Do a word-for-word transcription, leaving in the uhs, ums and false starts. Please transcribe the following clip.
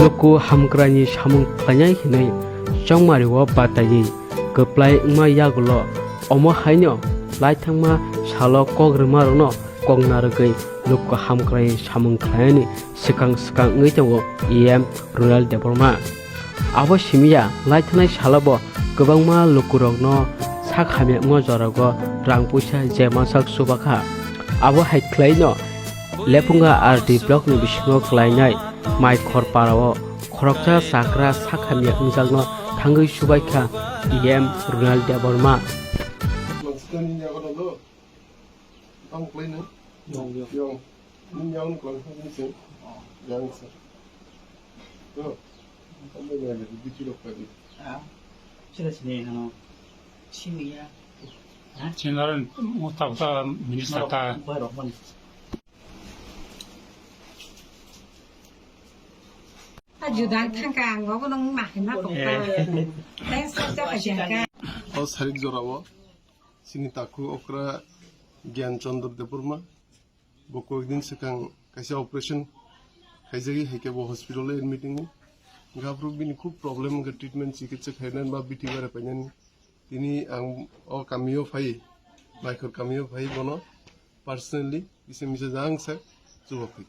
Luku hamkraini samung khlainai hinwi chongmario bataiwi kwplai wngma yagulo, omo haino laithangma salo kok rwmarokno kok narwgwi luku hamkraini samung khlainani swkang swkang wngwi tongo E M Runal Debbarma. Abo simiya laithanai salobo kwbangma lukurokno sak hamya wngma jorago rang puisa je mansak chubakha. Abo hai khlaino Lepunga R D blockni bisingo khlainai Maikhor parao khoroksa chakra sak hamya wngjakno thangwi chubaikha E M Runal Debbarma. Tang plaino? Yang. Yang. Yang yang klang ni se. Yang se. Yo. Kamu ni ada di kilo kali. Ah. Sila sini ano. Sini ya. Sinaran mutabta minister ta. Baru pun. Judang thangka ang obo nung mahima kokka. Thanks sa sa ka jangka. O sarik jorao sini takhu okra Gyan Chandra Debbarma. Bo koyekdin swkang kaisa operation khaijagwi, haikhe bo hospital o admit wngo. Hwnkhe aphuru bini khub problem wngkha, treatment chikitsa khainani ba bithi bara painani. Tini ang o kamio phai, Maikhor kamio phai bono personally kisa misa jang sak chubaphai.